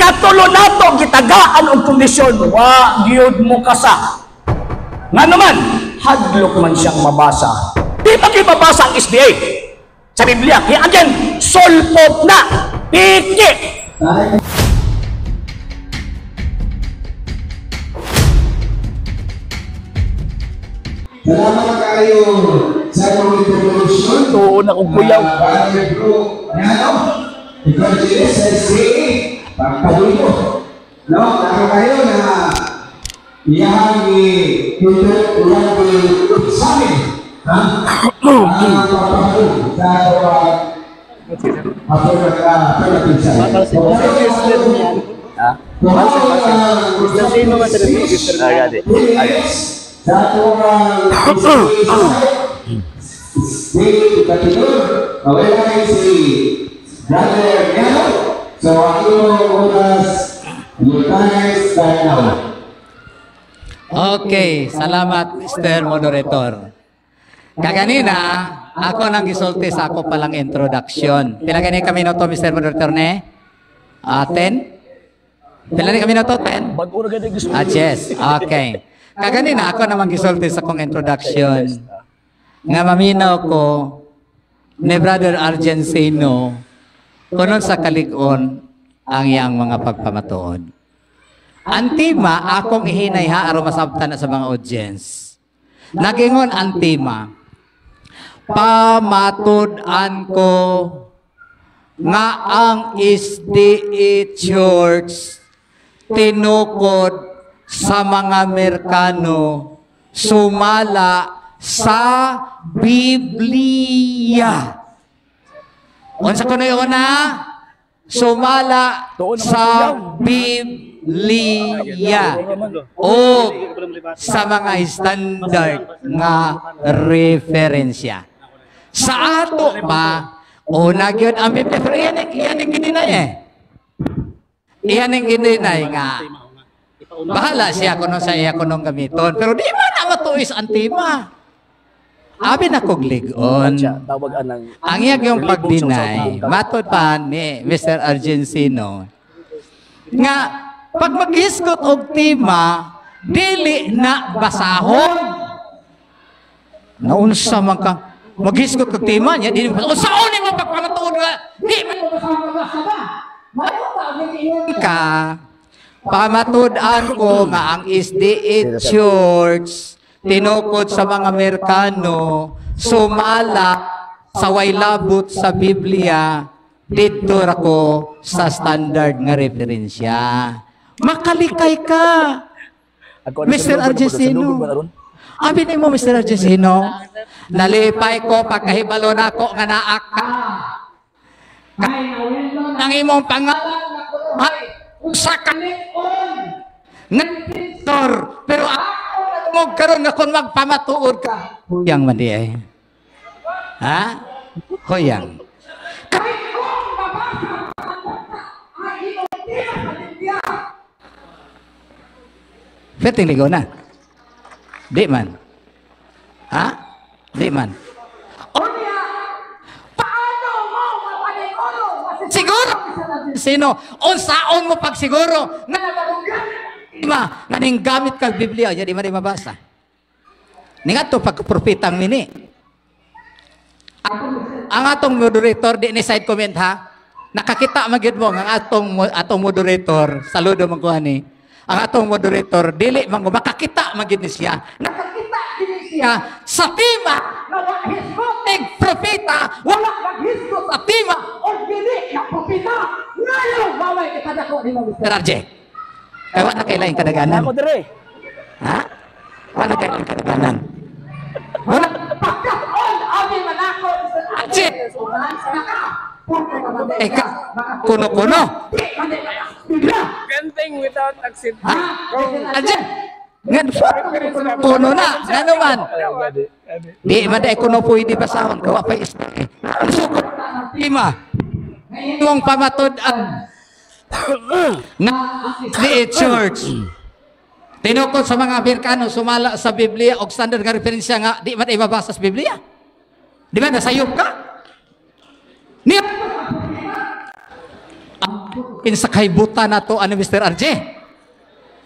Natulo nato gitagaan og kondisyon, wa gyud mo kasa. Nga naman, hadlok man siyang mabasa. Di ba gyud mabasa ang SDA sa Biblia? Kaya again, sulpot na, piki. Salamat kayo sa akong introduction. Tuon akong kuyaw. Brother Bro Nyano, Evangelist sa SDA, pagpadulo. No, nako kayo na iyang i-examine. Ha? Ang pagpadulo sa affirmative side. Ha? Agad. Agad. Sa atong David Katinur, mawala si Brother Nyano. So, ang imong oras, your time start now. Okay, salamat Mr. Moderator. Kaganina, ako nang gisulti sa ako palang introduction. Pila gani kami minuto, Mr. Moderator, ne? 10? Pila ni kami minuto? 10? Bago na gani gusto. Ah, yes. Okay. Kaganina, ako naman gisulti sa akong introduction. Nga maminaw ko ni Brother Argentino kunon sa kalig-on ang iyang mga pagpamatuod. Ang tema, akong ihinay ha, aron masabtan na sa mga audience. Nagingon ang tema, pamatud-an ko nga ang SDA Church tinukod sa mga Amerikano sumala sa Biblia. Unsa kuno una? Sumala sa Biblia o sa mga standard nga referensya. Sa ato ba, una gyud ang Biblia, pero iyan ang gininay eh. Iyan ang gininay nga. Bahala siya kuno sa iya kunong gamiton. Pero di man na matuis ang tema. Abi na kog lig-on. Tawag anang Ang iyang yung pag-deny, matod pa ni Mr. Argentino, nga pag maghisgot og tema, dili na basahon. Naunsa man ka maghisgot og tema niya, dili mo unsaon nimo pagpamatuod nga di man mo basa ba? Ka pamatud-an ko nga ang SDA Church tinukod sa mga Amerikano sumala sa way labot sa Biblia, didto ra ko sa standard nga referensya. Makalikay ka, Mr. Argentino. Abi nimo, Mr. Argentino, nalipay ko pagkahibalo nako nga naa ka. Ang imong pangalan sa kalig-on nga pintor, pero ako mo karon nga kun magpamatuod ka, huyang man di ay. Ha? Huyang. Feting ligo na. Di man. Ha? Di man. Unya, paano mo mapaniguro? Siguro sino? Unsaon mo pagsiguro nga ma nga ning gamit kag Biblia, di man mabasa. Ningadto pagpropetang mini. Ang atong moderator di ni side comment ha. Nakakita man gyud mo nga atong moderator, saludo man ko ani. Ang atong moderator dili man ko makakita man gyud ni siya. Nakakita gyud ni siya sa tema nga wa hisgotig propeta, wala maghisgot sa tema og dili na propeta. Ngayon maway kita dako nimo Mr. RJ. Kaya wala kay laing kadaganan. Ako dire. Ha? Wala kay laing kadaganan. Wala pagkaon abi manako Mr. RJ. Eka kuno-kuno. Ganding without accident. Ha? RJ. Ngan kuno na, ngano man. Di man dai kuno pwede basahon kawa pa isda. Sukot tema. Imong pamatud-an nga SDA Church tinukod sa mga Amerikano sumala sa Biblia og standard nga referensya nga di man ibabasa sa Biblia. Di ba nasayop ka? Ni Kinsa kaibutan nato ano Mr. RJ?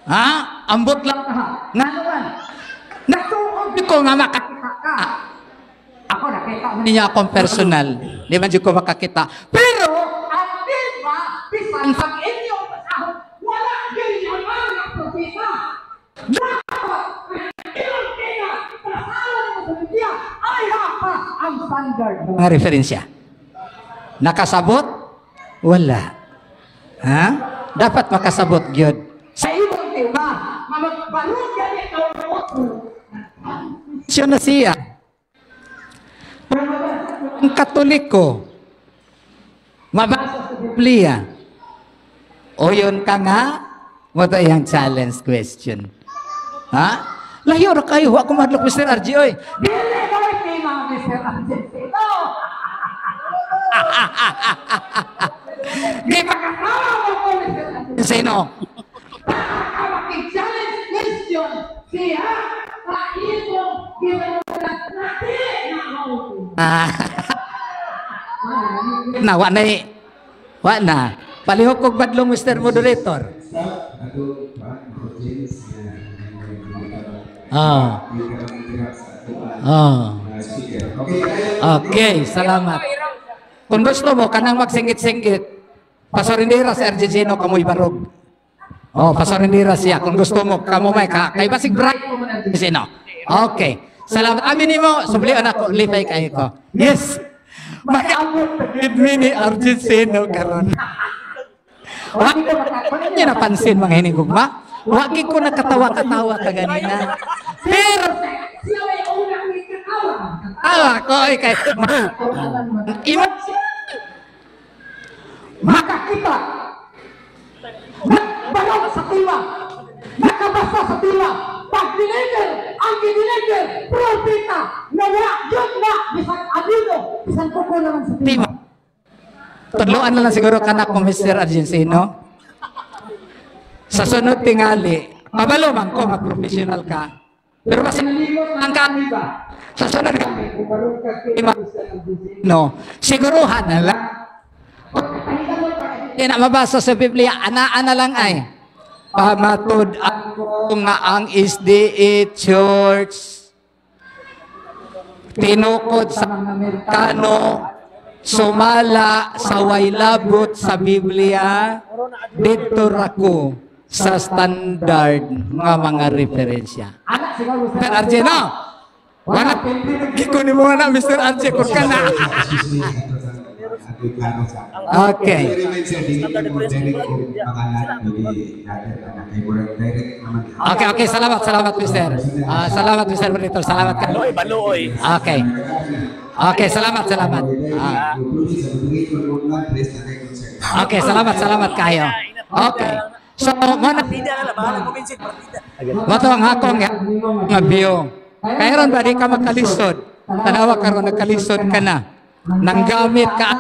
Ha? Ambot lang ha. Nga naman. Natuog ko nga makakita ka. Ako nakita niya akong personal. Di man ko makakita. Pero ang tema bisan pag inyong basahon, wala gyud yaman nga propeta. Dapat inyong tema basahon mo sa Biblia ay pa ang standard mga referensya. Nakasabot? Wala. Ha? Dapat makasabot gyud. Sa imong tema, magbarog gani ka siya na siya. Ang Katoliko, mabasa sa Biblia. O yun ka nga, mo to iyang challenge question. Ha? Layo ra kayo, wa ko madlok Mr. RG oy. Dili kay tema Mr. RG. No. Di makakawa mo ko Mr. RG. Sino? Challenge question siya sa imong na wa na wa na palihog kog badlong Mr. Moderator. Ah. Ah. Okay, salamat. Kung gusto mo kanang magsingit-singit, pasorindira si RJ Gino kamoy barog. Oh, pasorindira siya kung gusto mo kamo may ka kay basig bright Sino. Okay. Salamat. Amin nimo, sublian ako, lipay kayo ko. Yes. Makaabot gid mi ni RJ Sino karon. Wa niya napansin mga hinigugma. Wa gid ko nakatawa-katawa kaganina. Pero siya may unang katawa. Tawa ko ay kay makakita. Nagbarog sa tiwa. Nakabasa sa tiwa. Pag deliver, ang deliver, propeta, na wala, yun na, bisan abino, bisan kuko naman sa tiwa. Tudloan na lang siguro kanak ko, Mr. Argentino. Sa sunod tingali, kabalo man ko, ma-professional ka. Pero mas ang ka, sa sunod no, siguruhan na lang. Hindi na mabasa sa Biblia, ana-ana lang ay. Pamatud ako nga ang SDA Church tinukod sa mga Amerikano, sumala sa waylabot sa Biblia, dito rako sa standard nga mga referensya. Mr. RJ, no? Wala, kiko ni mo na, Mr. RJ, kung ka na. Okay. Okay, okay. Salamat, salamat, Mr. Salamat, Mr. Moderator. Salamat ka. Okay. Okay, salamat, salamat. Okay, salamat, salamat kayo. Okay. So, mana mo to ang akong nga view. Kaya ron ba di ka makalisod? Tanawa karon nagkalisod ka na. Nanggamit ka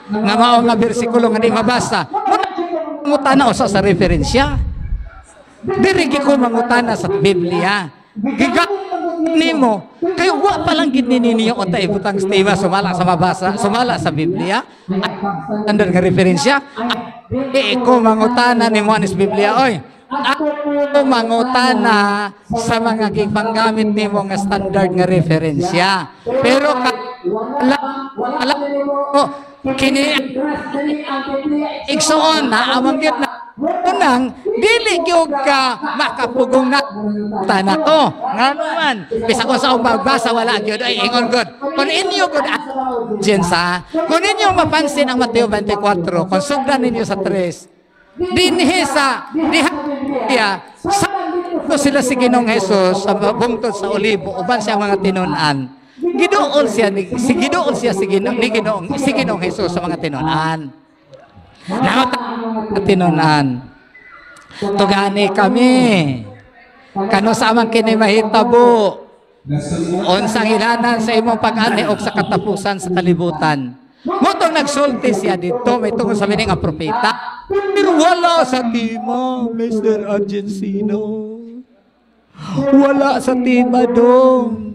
nga mao nga bersikulo nga di mabasa. Mangutana usa sa referensya. Diri ko mangutana sa Biblia. Gigamit nimo kay wa pa lang gid ninyo unta ibutang stima sumala sa mabasa, sumala sa Biblia. Under nga referensya. Di ko mangutana nimo anis Biblia oy. Ako mangutana sa mga gipanggamit nimo nga standard nga referensya. Pero wala oh, kini igsoon na amang gyud na unang dili gyud ka makapugong na tanako ngano man bisan ko sa magbasa wala gyud ay ingon gud kun inyo gud sa kun inyo mapansin ang Mateo 24 kung sugdan ninyo sa 3 dinhi sa diha sa sila si Ginoong Hesus sa bungtod sa Olibo uban siya mga tinun-an. Giduol siya ni si giduol siya si Ginoong ni Ginoong si Ginoong Hesus sa mga tinun-an. Tinun-an. Tugani kami. Kano sa amang kini mahitabo. Unsang hilanan sa imong pag-ani og sa katapusan sa kalibutan. Motong nagsulti siya dito, may tungod sa mining ang propeta. Pero wala sa tima, Mr. Argentino. Wala sa tima dong.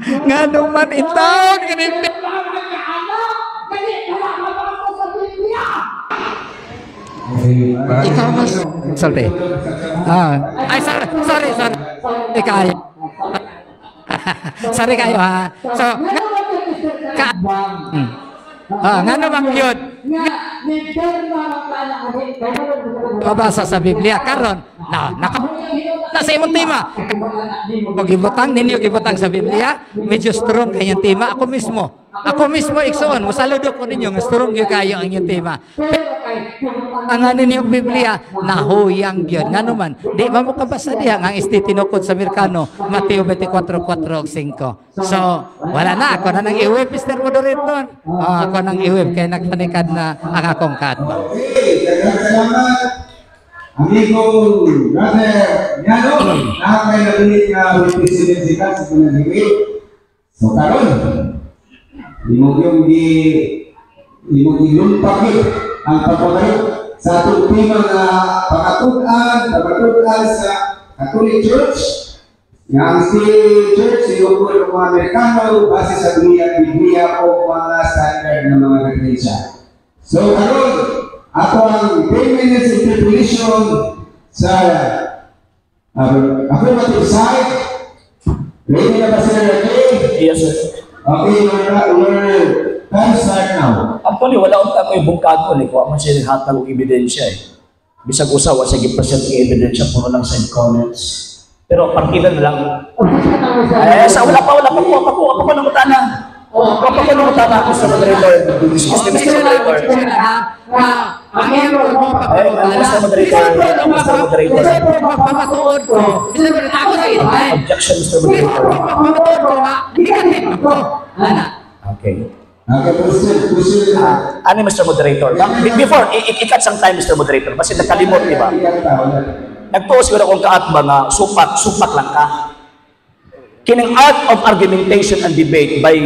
Nganong man intawon kini. Ikaw mas sulti. Ah, ay, sorry, sorry, sorry. Kayo. Sorry kayo ha. So, ka Ah, ngano man gyud mabasa sa Biblia karon na naka na sa imong tema. Kung gibutang ninyo, gibutang sa Biblia, medyo strong kayong tema. Ako mismo, igsoon, mosaludo ko ninyo nga strong gyud kayo ang inyong tema. Pero ang ninyo Biblia, nahuyang gyud. Ngano man, di ba mo kabasa diha nga ang SDA tinukod sa Amerikano, Mateo 24:4 ug 5? So, wala na. Ako na nang i-wave, Mr. Moderator. Oh, ako nang i-wave kay nagpanikad na ang akong kaatbang. Okay, daghang salamat. Amigo Brother Nyano, nakakay nabilit nga 27 seconds sa panagigil. So karon, imong yung gi imong gilumpak ang pagbabalik sa atong tema nga pamatud-an sa Catholic Church nga ang si Church sinugod ng mga Amerikano base sa Biblia, Biblia o mga standard ng mga iglesia. So karon, ato ang 10 minutes interpellation sa affirmative side. Ready na ba sila, Ray? Yes, sir. Okay, your time start now. Actually, wala unta ko ibungkag ko ni kuha man siya hatag og ebidensya eh. Bisag usa wa siya gi-present nga ebidensya, puro lang side comments. Pero partida na lang. Eh, sa wala pa, wala pa, kuha pa, kuha pa ko ng utana. Kuha pa ko ng utana, Mr. Moderator. Excuse me, Mr. Moderator. Eh, Mr. Moderator, Mr. Moderator. Pamatuod ko. Mr. Moderator, ako sa ito. Objection, Mr. Moderator. Pamatuod ko nga, negative ko. Ana. Okay. Okay, proceed, proceed. Ah, ano, Mr. Moderator? Before, i-cut some time, Mr. Moderator. Basta nagkalimot, di ba? Nagtuo siguro akong kaatba nga supak, supak lang ka. Kining Art of Argumentation and Debate by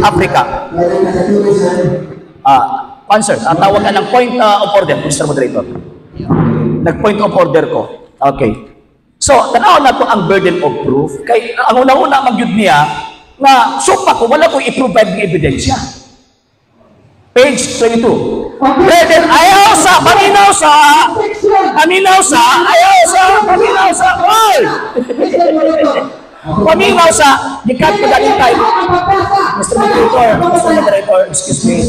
Africa. Meron nakatulog sir. Ah, answer. Tawag ka ng point of order, Mr. Moderator. Nag-point of order ko. Okay. So, tanaw na to ang burden of proof. Kay ang una-una magyud niya nga supak ko, wala ko i-provide ng ebidensya. Page 22. Burden, ayaw sa, paminaw sa, paminaw sa, ayaw sa, paminaw sa, oy! Paminaw sa, gikat ko dali tayo. Mr. Moderator, Mr. Moderator, excuse me.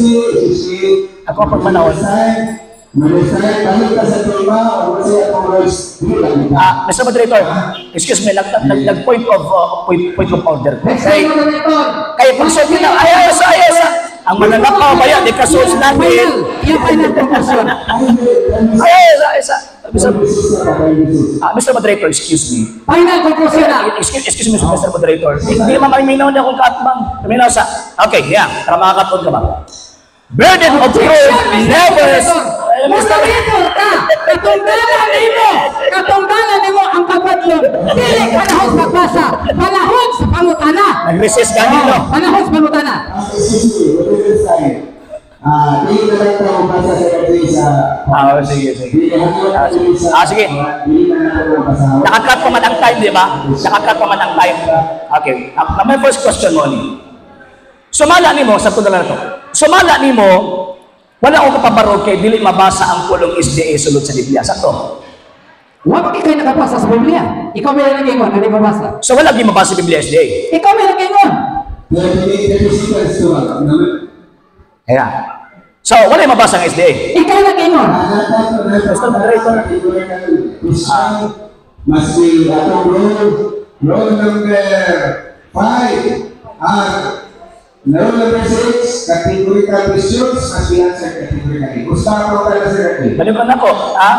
Ako ang pagmanahon. Mag-decide, balik ka sa tema, o kasi akong words, di lang kita. Ah, Mr. Moderator, excuse me, nag, nag, nag point of order ko. Kay, kay pag sabi na, ayaw sa, ayaw sa, ang mananakaw ba yan, di kasos natin. Yung final conclusion. Ayaw sa, ayaw sa. Mr. Ah, Mr. Moderator, excuse me. Final conclusion na. Excuse me, Mr. Moderator. Hindi man maminaw niya akong kaatbang. Maminaw sa, okay, yeah, para makakatod ka ba? Burden of proof never. Eh, Mr. Moderator ka! Katungdalan nimo! Katungdalan nimo ang kapadlong. Dili panahon sa pagbasa. Panahon sa pangutana. Nag-resist ka no? Panahon sa pangutana. Excuse me, what is this sign? Ah, di na lang tayo basa sa gabi sa. Ah, sige, sige. Di na lang tayo sa. Ah, sige. Di na lang tayo basa. Nakakat pa man ang time, di ba? Nakakat pa man ang time. Okay. Ah, my first question, Moni. Sumala nimo sa tundalan na to. Sumala nimo, wala ko kapabarog kay dili mabasa ang pulong SDA sulod sa Biblia. Sakto. Wa pa kay nakabasa sa Biblia. Ikaw may nagingon, hindi mabasa. So wala gyud mabasa sa Biblia SDA. Ikaw may nagingon. 30 seconds to. Kaya. So wala yung mabasa ang SDA. Ikaw nagingon. Mr. Moderator. Must be atong roll number 5 at roll number 6, categorical questions must be answered categorically. Gusto ko ka na sir. Balikan ako, ha?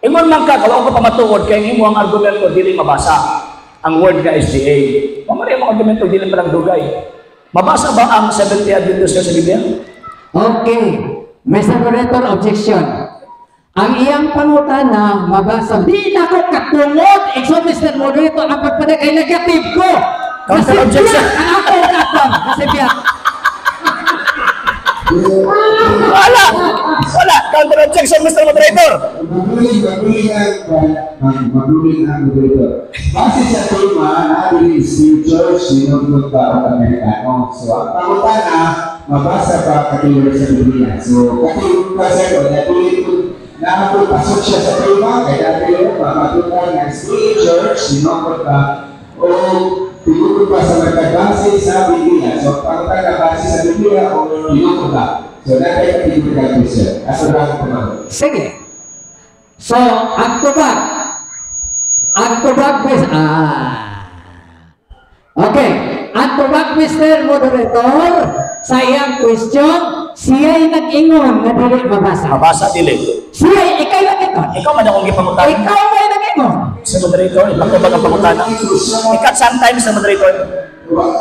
Ingon man ka, kawa ko pamatuod kay imo ang argumento dili mabasa ang word nga SDA. Wa man imong argumento dili pa lang dugay. Mabasa ba ang Seventh-day Adventist sa Biblia? Okay. Mr. Moderator, objection. Ang iyang pangutana, mabasa. Di na ko katungod. Igsoon, Mr. Moderator, ang pagpaday ay negative ko. Counter objection. Ang akong katong. Kasi biyak. Wala! Wala! Counter objection, Mr. Moderator! Mag-ruling ang moderator. Base sa tema, natin si Church, sinugod ba o Amerikano? So, ang pangutana, mabasa pa category sa Biblia. So, category pa sir, natuloy ko na Naapod pasok siya sa tema, kay dati yun, pamatutan ng SDA Church, sinokot ba, o tinukod ba sa magkabase sa Biblia. So, pagkakabase na base sa Biblia o tinukod ba? So, natay ka question. Aso na ako tumawag. Sige. So, ang tubag. Ang tubag, Okay. Ang tubag, Mr. Moderator, sa iyang question, siya'y nag-ingon nga dili mabasa. Mabasa dili. Siya'y ikay nag-ingon. Ikaw man akong gipangutana. Ikaw may nag-ingon. Sa moderator, ipatubag ang pangutana. Ikat sometimes sa moderator.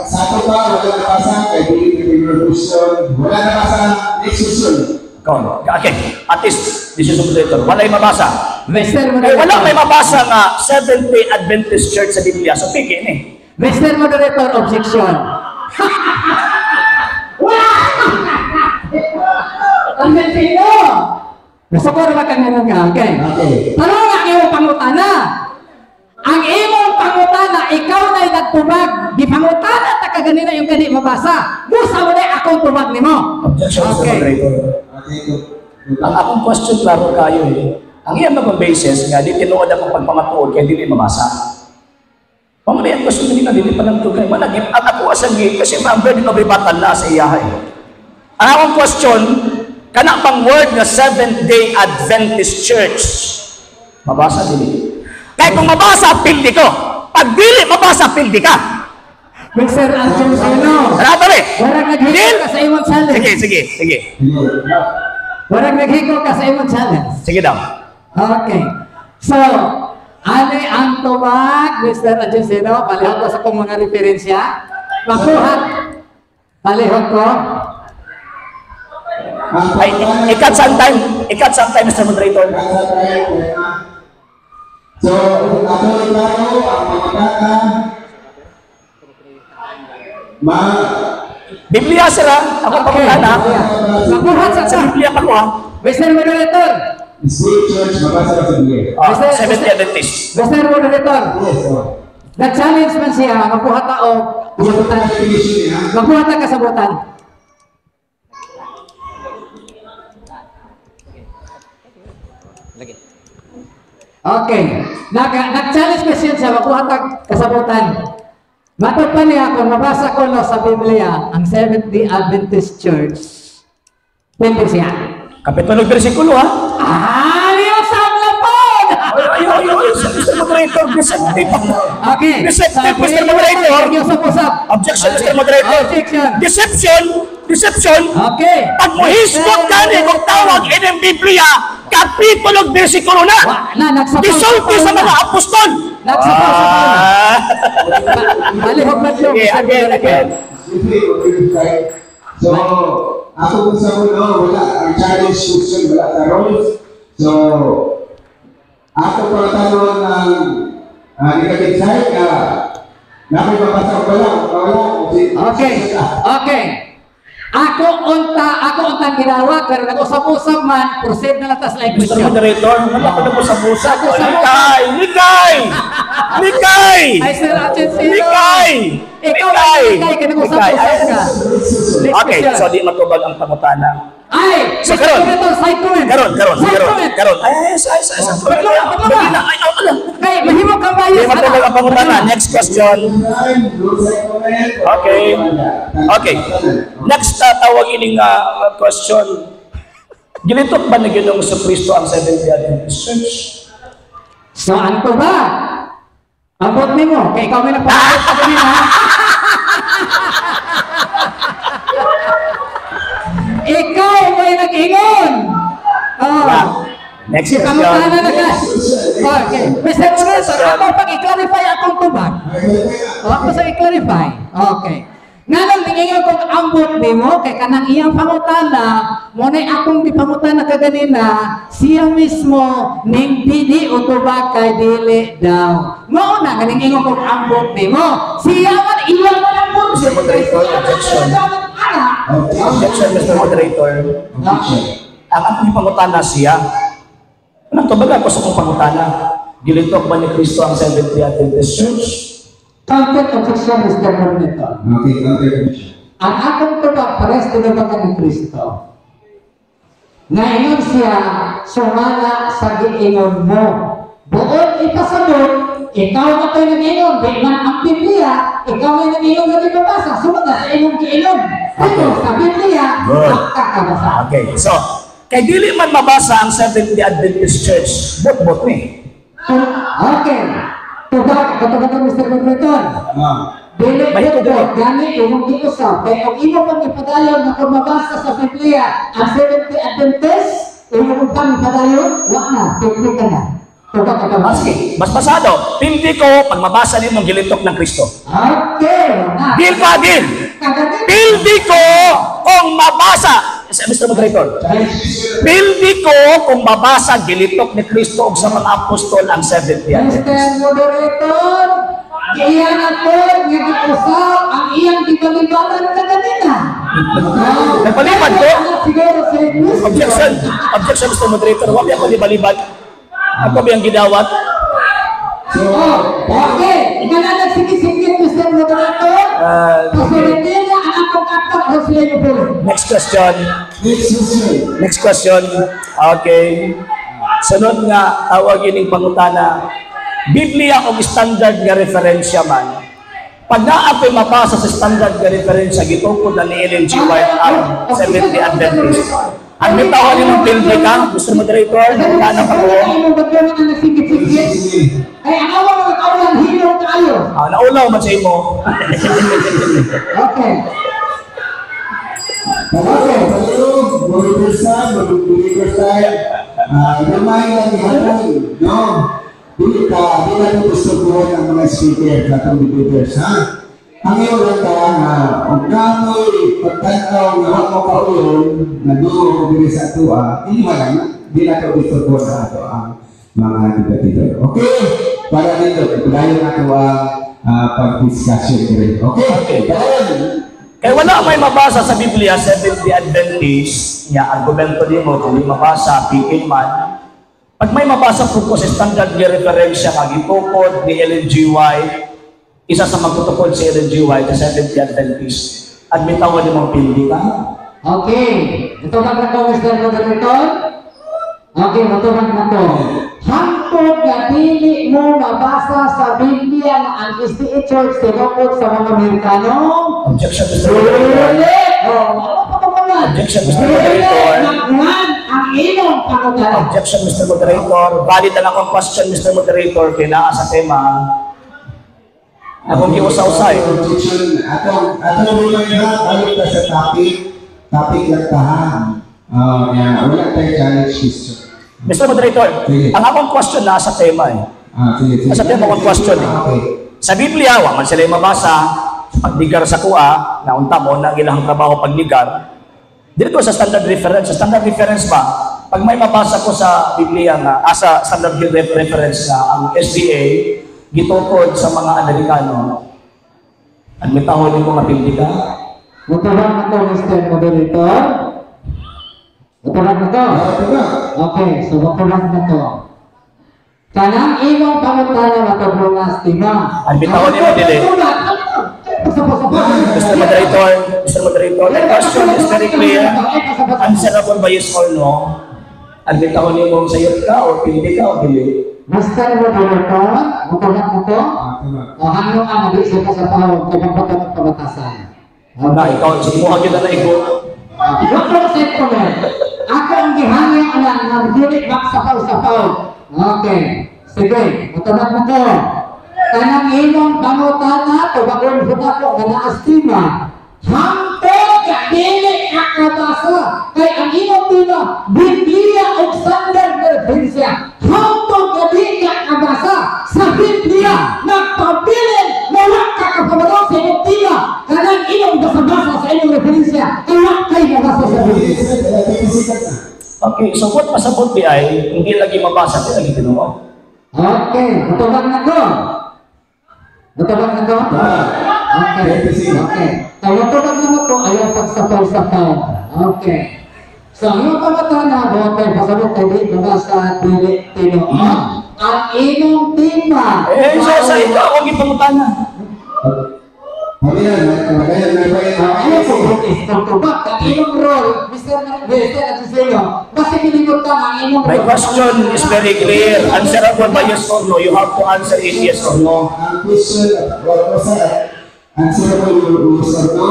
Sa ato pa, wala nabasa, kay dili na question. Wala nabasa, next question. Ikaw, okay. At least, this is the moderator. Walay mabasa. Mr. Eh, Moderator. wala may mabasa nga Seventh-day Adventist Church sa Biblia. So, piki ni. Mr. Moderator, objection. Ang Pilipino! Gusto ko naman kang ganun ka, okay? Okay. Tanong ang imong pangutana. Ang imong pangutana, ikaw na'y nagtubag. Di pangutana ta kaganina yung gani mabasa. Busa mo na akong tubag nimo. Objection, Mr. Okay. Moderator. Okay, Ang akong question, klaro kayo eh. Ang iyang mga basis nga, di tinuod akong pagpamatuod kaya dili mabasa. Pamali ang question kanina, dili pa lang tugay. Managip, ang ako asang kasi ang burden of rebuttal na sa iyahay. Ang akong question, kana pang word nga Seventh-day Adventist Church, mabasa dili. Kaya kung mabasa, pildi ko. Pag dili mabasa, pildi ka. Mr. Argentino, Sarado eh. warag naghiko ka sa imong challenge. Sige, sige, sige. Warag naghiko ka sa imong challenge. Sige daw. Okay. So, ani ang tubag, Mr. Argentino, palihog ko sa kong mga referensya. Makuha. Palihog ko. Ay, ikat sometime, ikat sometime, Mr. Moderator. So, ato iklaro ang mga bata ma Biblia sila, ako Okay. pangutana. Makuha sa Sa Biblia makuha. Mr. Moderator. SDA Church mabasa ba sa Biblia? Seventh-day Adventist. Mr. Moderator. Yes, oh. Nag-challenge man siya, makuha ta og Ito kasabutan. ang definition niya. Makuha ta kasabutan. Okay. Nag-challenge question siya, makuha ta kasabutan. Matod pa niya kung mabasa ko no sa Biblia ang Seventh-day Adventist Church. Pwede siya. Kapitulo versikulo ha. Ah, liusap na po! Ay, ay, ay, ay, Mr. Moderator, deceptive. Okay. Deceptive, Mr. Moderator. Usap-usap. Objection, Mr. Moderator. Objection. Deception, deception. Okay. Pag muhisgot ka ni kung tawag ining Biblia, kapitulo versikulo na. Wa na, nagsapaw- Disulti sa mga apostol. Nagsapaw-sapaw na. Ah. Palihog na siya, Sige, Mr. again, Moderator. again. So, ako kung sa uno, wala ang challenge question, wala sa rules. So, ako pang tanong ng negative side na nakoy mabasa ko wala, wala. Okay. Okay. Ako unta ginawa pero nag-usap-usap man, proceed na lang tas like Mr. question. Moderator, wala ko na po sa busa. Ako sa busa. Likay! Likay! Likay! Ay, Sir Argentino. Likay! Ikaw Likay! ang likay, kaya nag-usap-usap ka. Next Okay, question. so di matubag ang pangutana. Ay, So, Mr. karon. Moderator, side comment. Karon, karon, Side karon, comment. karon. Ay, ay, ay, ay, ay, Patlo na, patlo na. Dali na, ay, ay, ay. Kay, mahimo kang bias. Di matubag ang pangutana. Next question. Okay. Okay. Next, tawag ining question. Gilitok ba ni Ginoong Kristo ang Seventh-day Adventist Church? So, ano ba? Ambot nimo, kay ikaw may nagpapakita sa kanina. Ikaw may nag-ingon. Oh. Next Si question. pangutana na ka. Okay. Mr. Moderator, ako pag i-clarify akong tubag. O, ako sa i-clarify. Okay. Nganong ningingon kong ambot nimo kay kanang iyang pangutana, mo na akong gipangutana kaganina, siya mismo ning dili o tubag kay dili daw. Mao na nga ningingon kong ambot nimo. Siya man iya man ambot. Mr. Moderator, objection. Objection, Mr. Moderator. Ang akong pangutana siya. Anong tubag ako sa akong pangutana? Gilitok ba ni Kristo ang Seventh-day Adventist Church? Counter objection, Mr. Moderator. Okay, counter objection. Ang akong tubag pares tinubagan ni Kristo. Ngayon siya, sumala sa giingon mo. Buot ipasabot, ikaw na tayo nag-ingon, di man ang Biblia, ikaw may nag-ingon nga di mabasa, sumala sa imong giingon. Pero sa Biblia, Good. makakabasa. Okay, so, kay dili man mabasa ang Seventh-day Adventist Church, bot-bot ni. Okay. Tubag, katubag Mr. Moderator. Dili Mahito ko gani imong giusap kay og imo pang ipadayon nga kung mabasa sa Biblia ang Seventh-day Adventist, imo pang ipadayon, wa na, pildi ka na. Tubag ka Ah, sige, mas basado. Pildi ko pag mabasa nimo gilitok ng Kristo. Okay, na. Deal ka, deal. Kagabi. Pildi ko kung mabasa. Mr. Moderator. Pildi ko kung mabasa gilitok ni Kristo og sa mga apostol ang Seventh-day Mr. Adventist. Moderator, iya na po nga giusap ang iyang gibalibaran kaganina. Nagbalibad ko? Siguro si Kristo. Objection. Objection, Mr. Moderator. Wa ako di balibad. Ako ba ang gidawat? So, Oh, okay. Ikaw na nagsigit-sigit, Mr. Moderator. Pasulitin niya ang akong atak o sila yung pulo. Next question. Next question. Next question. Okay. Sunod nga, tawag ining pangutana. Biblia o standard nga referensya man. Pag naa ako'y mabasa sa standard nga referensya, gitukod na ni Ellen G. White ang Seventh-day Adventist. Ang bitawan nimong pildi ka, Mr. Moderator, nagkana pa ko. Ay, imong bagyo nga nagsigit-sigit. Ay, ang awa mga kaulan, hilong kaayo. Ah, naulaw man sa imo. Okay. Okay, hello, moderator side, moderator side. Remind lang gihapon, no? Dili ka, di na ito gusto ang mga speaker sa atong debaters, ha? Ang iyo lang ka nga, kung kamoy pagtanaw nga wa mo kaulon, nga duo diri sa ato, hindi man lang, di na ito gusto sa ato ang mga debater. Okay? Para dito, padayon na ito ang pag-discussion diri. Okay? Okay. Padayon. Kaya wala may mabasa sa Biblia, Seventh-day Adventist, nga argumento nimo kung di mabasa, pikin man. Pag may mabasa po ko sa standard nga referensya nga gitukod ni Ellen G. White, isa sa magtutukod si Ellen G. White sa Seventh-day Adventist, admitawan nimong pildi ka? Okay. Ito lang na ko, Mr. Moderator. Okay, matubag na ko. Hangtod nga dili mo mabasa sa Biblia na ang SDA Church tinukod sa mga Amerikano. Objection, Mr. Moderator. Dili! Oh, ano pa ba mga? Objection, Mr. Dili Moderator. magwan ang imong pangutana. Objection, Mr. Moderator. Valid ang akong question, Mr. Moderator, kay naa sa tema. Akong giusa-usay. Objection. Atong remind ha, balik ta sa topic. Topic lang ta ha. Yeah, wala tayo challenge question. Mr. Moderator, Sige. ang akong question naa sa tema eh. Ah, sige, sige. Nasa tema akong question eh. Okay. Sa Biblia, wa man sila mabasa, pagdigar sa kuha, na unta mo na ang ilang trabaho pagdigar. Dito sa standard reference, sa standard reference ba, pag may mabasa ko sa Biblia nga, asa standard reference nga, ang SDA, gitukod sa mga Amerikano, admitahon nimo nga pildi ka? Mutubag na to, Mr. Moderator. Mutubag na to. Diba? Okay, so mutubag na to. Kanang imong pangutana matubungas tima. Admitahon nimo dili. Mr. Moderator, Mr. Moderator, the question is very clear. Answerable by yes or no. Admitahon nimo sayop ka or pildi ka o dili. Mr. Moderator, mutubag na to. Diba? O hangyo ang mabisa ka sa tao kay pagbatang pabatasan. Na, ikaw, simuha kita na igo. Doktor comment. Ako ang gihangyo lang nga dili magsapaw-sapaw. Okay. Sige, mutubag na to. Kanang imong pangutana, tubagon sa ako nga naastima. Hangtod nga dili nakabasa. Kay ang imong tema, Biblia ug standard nga referensya. Hangtod nga dili nakabasa sa Biblia, nagpabilin na wa ka kapabalo sa imong tema. Kanang imong basa-basa sa imong referensya, kay wa kay nabasa sa Biblia. Okay, so what pasabot di ay, hindi lagi mabasa, di lagi tinuod. Okay, mutubag na ko. Mutubag na ko? Okay. Okay. So, mutubag na mo to, ayaw pagsapaw-sapaw. Okay. So, ang iyong pangutana, okay, pasabot kay di mabasa dili tinuod. Ang imong tema. Eh, so, sa ikaw, huwag ipangutana. Kami na, kaya na ba Ano po tubak ang imong role, Mr. Mr. Azuceno, basta kilimot ka ang imong My role. question is very clear. Answerable by yes or no. You have to answer it yes or no. Ang question, what was that? Answerable yes or no?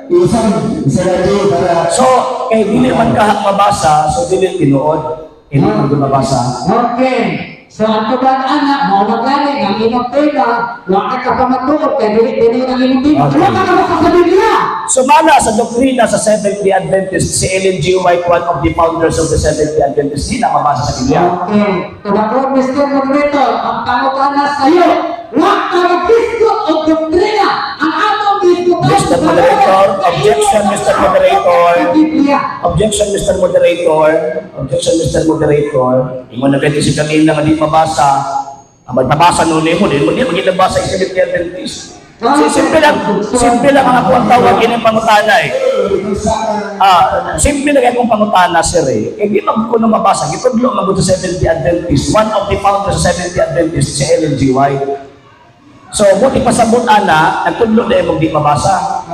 Isang isa radio para So, kay dili man ka mabasa, so dili tinuod. Hindi man gud mabasa. Okay. So ang tubag ana, mao na gani ang imong tema, wa ka kapamatuod kay dili dili ang imong tema. Okay. Wa ka mabasa sa Biblia. Sumala sa doktrina sa Seventh-day Adventist, si Ellen G. White, one of the founders of the Seventh-day Adventist, di na mabasa sa Biblia. Okay. Tubag Mr. Moderator, ang pangutana sa iyo, wa ka mag-discuss og doktrina. Ang atong diskutan. Mr. Moderator, objection, Mr. Moderator. Sa Biblia. Objection, Mr. Moderator. Objection, Mr. Moderator. Ingon na ganito si kanina nga di mabasa. Ang magbabasa noon mo, di mo di maging nabasa sa Seventh-day Adventist. Simple lang ang ako ang tawag ini pangutana eh. Simple lang akong pangutana, sir eh. Eh, di man ko na mabasa. Gitudlo man ko sa Seventh-day Adventist. One of the founders sa Seventh-day Adventist, si Ellen G. White. So, buti pasabot ana, nagtudlo na imong di mabasa.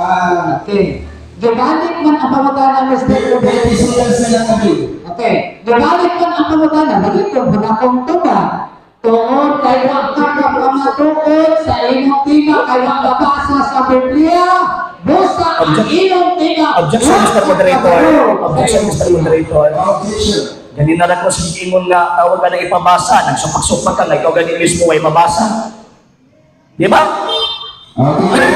Okay. Gibalik man ang pangutana, Mr. Moderator. Sila kami. Okay. Gibalik man ang pangutana, dito na akong tubag. Tungod kay wa ka kapamatuod sa imong tema kay wa mabasa sa Biblia, busa ang imong tema. Objection, wa Mr. ka Moderator. kapamatuod sa Objection, imong Mr. tema. Moderator. Objection. Ganina lang ko sa ingon nga tawag ka na ipabasa, nagsupak-supak ka nga, ikaw gani mismo ay mabasa. Di ba? Okay. Okay,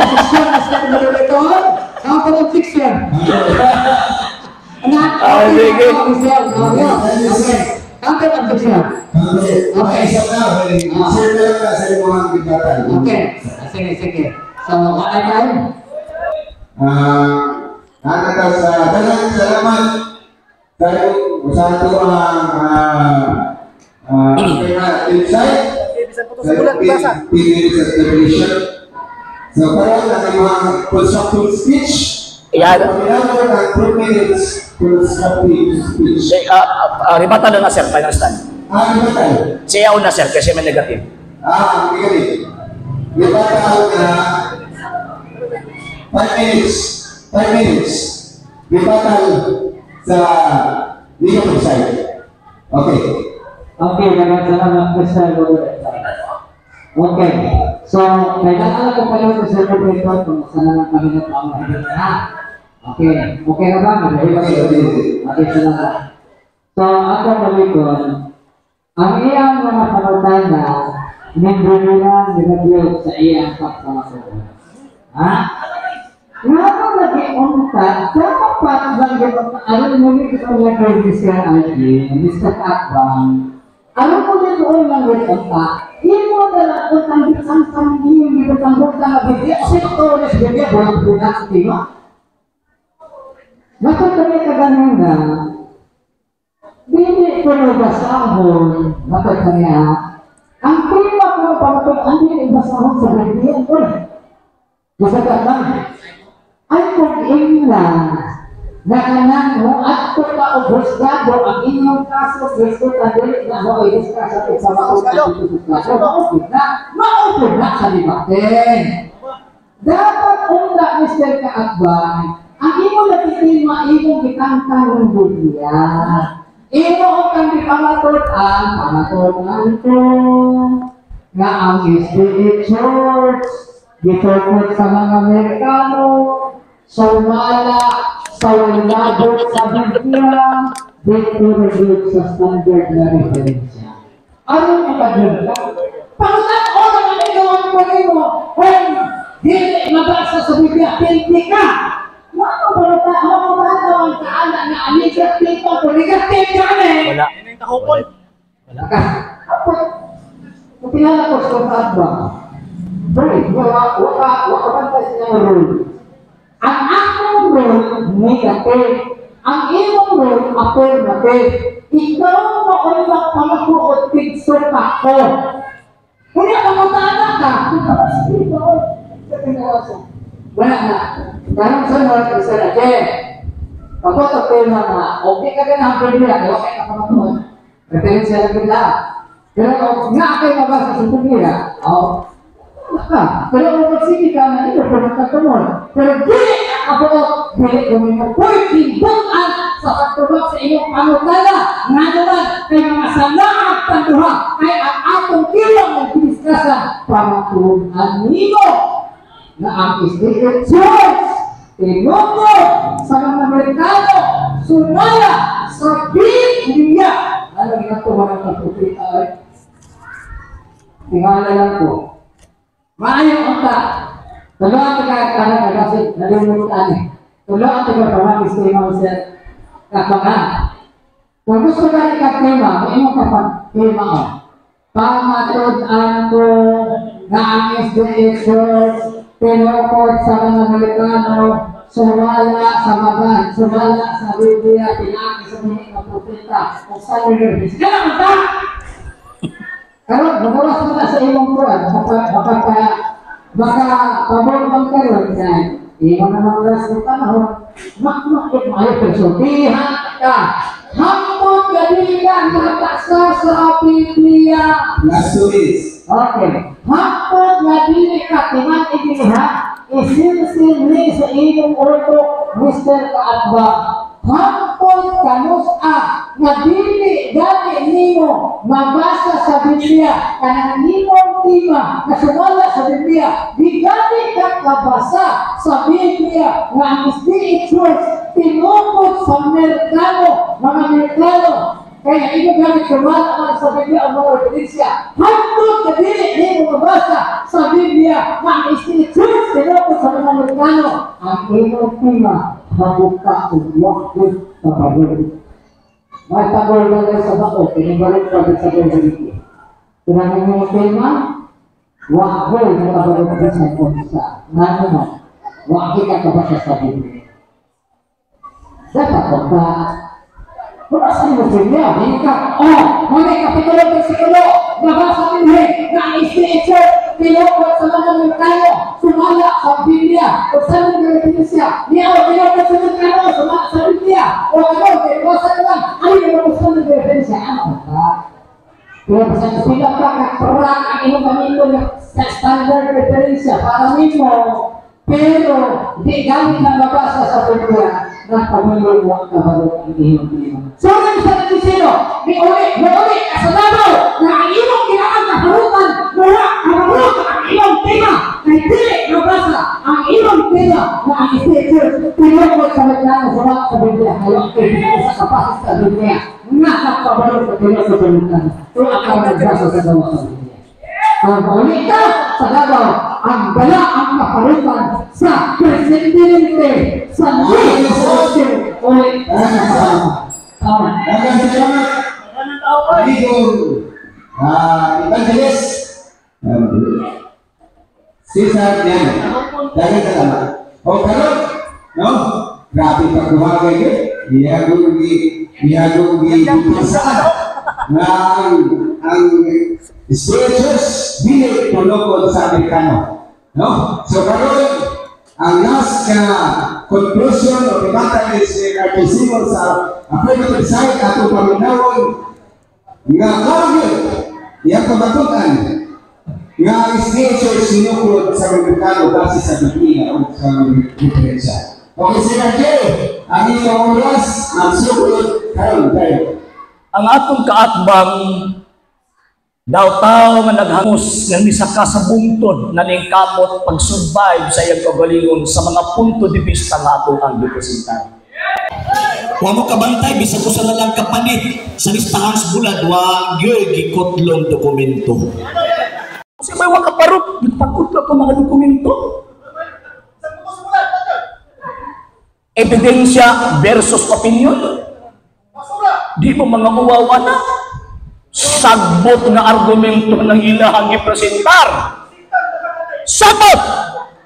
objection, Mr. Moderator. Counter objection. Ah, sige. Okay. Counter objection. Okay. Okay. Isa na. Share na lang sa imong bigatan. Okay. Sige, sige. So, ano tayo? Ano sa daghang salamat tayo sa ato ang insight sa 10 minutes of deliberation. So karon ang imong constructive speech. Yan. Paminawon ang 2 minutes constructive speech. Say, rebuttal na, sir, final stand. Rebuttal. Siya una, sir, kasi may negative. Negative. Rebuttal na 5 minutes. 5 minutes. Rebuttal sa negative side. Okay. Okay, daghang salamat, Mr. Moderator. Okay. So, kailangan ko pala, Mr. Moderator, kung saan na lang kami na ha? Okay. Okay na ba? Madali ba? Okay. Okay, salamat. So, ako malikon, ang iyang mga pangutana, nindungan nilagyo sa iyang pagpamasukan. Ha? Nga ba lagi unta, dapat lang yun, alam mo nito sa language, Mr. Alvin, Mr. Akbang, alam mo nito ang language unta, imo na lang utang bisang iyong gibutang butang nga Biblia, sino to ulit sa Biblia, walang bunak sa tima. Matod kami kaganina, dili ko na basahon, matod kami ha, ang tema ko pamatod, ang dili basahon sa Biblia, uy, Masagat lang. Ay kung ingna, na kanang mo adto ka og husgado ang inyong kaso Kristo ta dili na mo ay husga sa sa mao. Maupod na, maupod na sa debate. Dapat unta, Mr. Kaakbay, ang imong natitima imong gitangtang ng Biblia. Imo ang kang gipamatud-an, pamatud-an ko nga ang SDA Church gitukod sa mga Amerikano, sumala sa labot sa Biblia, dito na sa standard na referensya. Ano ang pagdala? Pangutan-o naman ikaw ang nimo kung dili mabasa sa Biblia, pilti ka. Mao ba ta, mao ba ang kaana nga ang negative pa ko, negative ka ni. Wala. Wala. Kung pinala ko sa kontrakt ba? Pre, wala, wala, wala bantay sa iyang role. Ang akong role, negative. Ang imong role, affirmative. Ikaw mo ang pamatuod, tigso ka ko. Kunya, pangutana ka. Sa tinawasa. Wala na. Karong sunod, isa na. Okay. Pagod tema nga, okay ka ganang Biblia, kaya okay ka pamatuod. Referensya lang bigla. Pero nga kayo mabasa sa Biblia, oh, Ka. Pero kung magsige ka na ito, pagkakatumol. Pero dili ang kabuot, dili ko tibutan sa pagtubag sa iyong pangutana. Nga naman, kay mga sanaang panduha, kay ang atong kilang ng kiniskasan, pamatunan nimo na ang SDA Church, tinukod sa mga Amerikano, sumala sa Biblia. Ano ginagawa ng pagpupita ay? Tingala lang ko. Maayo ang ta. Tulo ang taga kasi nalimutan eh. Tulo ang taga pamangis kay Ma'am Sir Kapangan. Kung gusto ka ikatema, may imong kapag-tema o. Pamatud-an ko na ang SDA Church tinukod sa mga Amerikano, sumala sa magan, sumala sa Biblia, pinaagi sa mga propeta, o sa universe. Kaya ang ta! Karon, magawas mo na sa imong kuan, baka pabor man karon kay imo na mga sa panahon, makmakit maayo persultihan ka. Hangtod dili ka nakabasa sa Biblia. Last 2 minutes. Okay. Hangtod nga dili ka timan ha, isilsil ni sa imong utok, Mr. Kaatbang. Hangtod kanus-a nga dili gani nimo mabasa sa Biblia kanang nimong tema na sumala sa Biblia, di gani ka kabasa sa Biblia nga ang SDA Church tinukod sa Amerikano, mga Amerikano. Kaya imo gamit sumala man sa Biblia ang mga ebidensya. Hangtod nga dili nimo mabasa sa Biblia nga ang SDA Church tinukod sa mga Amerikano, ang imong tema habuka ug wakit kapagod. May pagol na sa bako, pinibalik pa sa Biblia. Tinanong mo tema, wakil na kapagod sa unsa. Ngano man, wakil ka kabasa sa Biblia. Dapat ba? Wala sa mo Biblia, hindi ka, oh, may kapitulo versikulo, nabasa dinhi na ang SDA Church tinukod sa mga Amerikano, sumala sa Biblia, o sa mga ebidensya, niya o tinukod sa Amerikano, sumala sa Biblia, o ano, kaya naman, ano yung mga gusto ng ebidensya? Ano ba? Pero basta sila pa kaperang ang imong gamiton sa standard referensya para nimo, pero di gamit na mabasa sa Biblia na pamilya mo ang kabalo ang iyong tema. So, ano sa nagsisino? Ni uli, sa Davao, na ang imong kinaan na harutan, mula kabarot ang iyong tema, kay dili mabasa ang iyong tema na ang SDA Church tinukod sa Amerikano sa Biblia. Kaya sa kapasa sa Biblia, nakakabalot sa tinukod sa Amerikano. Ito ang nagbasa sa gawa sa Biblia. Ang uli ka sa Davao, ang bala ang kaparutan sa presidente sa Diyos. Uli, tama. Daghang salamat. Amigong Evangelist Cesar Niano. Daghang salamat. O karon, no? Grabe pagduhagay gyud. Iyagong gi saan nga ang SDA Church dili tunokon sa Amerikano. No? So karon ang last nga conclusion o debata is Simon sa affirmative side, atong paminawon nga klaro iyang pamatutan nga ang SDA Church sinukod sa Amerikano base sa Biblia o sa referensya. Okay, Sir J, ang iyong oras magsugod karon tayo. Ang atong kaatbang daw tao nga naghangos nga misaka sa bungtod na ningkamot pag-survive sa iyang kaugalingon sa mga punto de vista nga atong ang gipresentar. Wa mo kabantay bisag usa na lang kapanit sa listahan sa bulad, wa gyud gikutlong dokumento. Kasi may wa kaparop, gipakutlo pa mga dokumento. Ebidensya versus opinion. Di mo mga uwawa na. Sagbot na argumento ng ilahang gipresentar. Sagbot!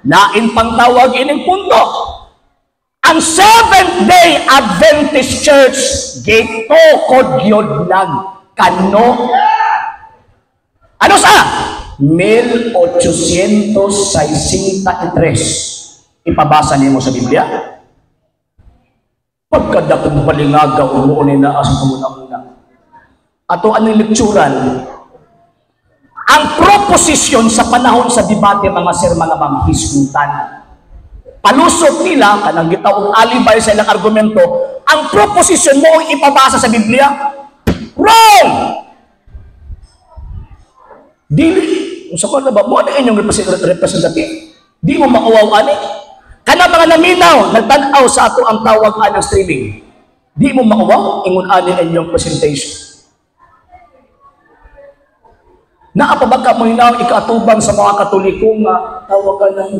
Lain pang tawag ining punto. Ang Seventh-day Adventist Church gitukod yun lang kano. Ano sa? 1863. Ipabasa nimo sa Biblia. Pagkadakong balingaga umuunin na sa kamuna-una. Ato anong lekturan? Ang proposition sa panahon sa debate, mga sir, mga ma'am, hisgutan. Palusot nila, kanang gitawag alibay sa ilang argumento, ang proposition mo ang ipabasa sa Biblia. Wrong! Dili, sa ko na ba, mo na inyong representative? Di mo mauwaw ani. Kana mga naminaw, nagtan-aw sa ato ang tawag anang streaming. Di mo mauwaw, ingon ani ang inyong presentation. Naa pa ba ka mo hinaw ikaatubang sa mga Katoliko nga tawagan ng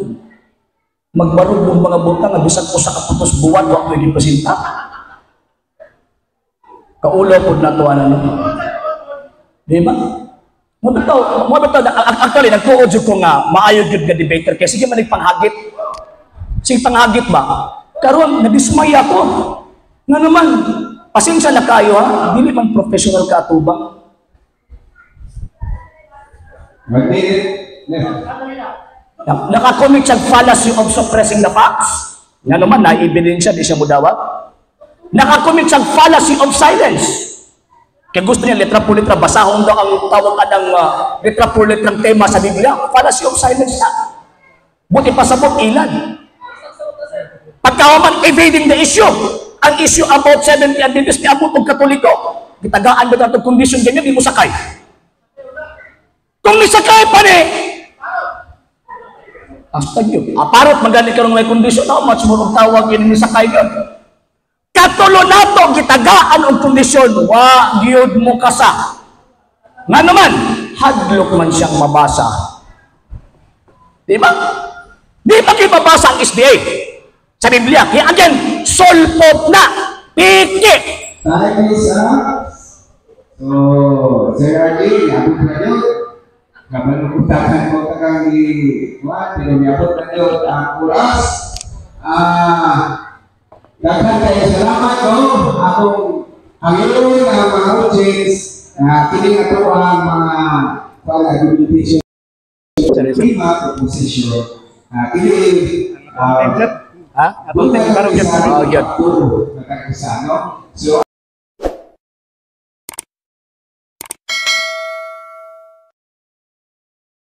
magbarog ng mga butang nga bisag usa ka putos buwan wa mo gipresenta? Kaulaw pod nato ana, no? Di ba? Mo bitaw, actually nagtuo jud ko nga maayo jud nga debater kay sige man panghagit. Sige panghagit ba? Karon nadismaya ko. Nga naman, pasensya na kayo ha, dili man professional ka atubang. 1 minute left. Nakakommit siya fallacy of suppressing the facts. Nga naman, na-ebidensya, di siya mudawat. Nakakommit siya fallacy of silence. Kaya gusto niya letra por letra, basahon daw ang tawag ka ng letra por letrang tema sa Biblia. Fallacy of silence na. Buti pa sabot, ilan. Pagkahuman, evading the issue. Ang issue about 70 Adventist, niabot og Katoliko. Gitagaan ba itong condition ganyan, di mo sakay. Kung nisakay pa ni, hasta yun. Aparot magani karong may kondisyon, how much more og tawag yun nisakay yun. Katulo nato gitagaan og kondisyon, wa gyud mo kasa. Nga naman, hadlok man siyang mabasa. Di ba? Di ba kayo mabasa ang SDA sa Biblia? Kaya again, sulpot na, piki. Time is up. So, Sir RJ, abot na yun. Kabalukutakan ko kang i-kuan, pero niabot na yun ang oras. Daghan kayo salamat, no? Akong ang iyon ang mga audience, kini ato ang mga kuan argumentation lima proposition. Kini Ha? Oh, Oh, yun. No? So,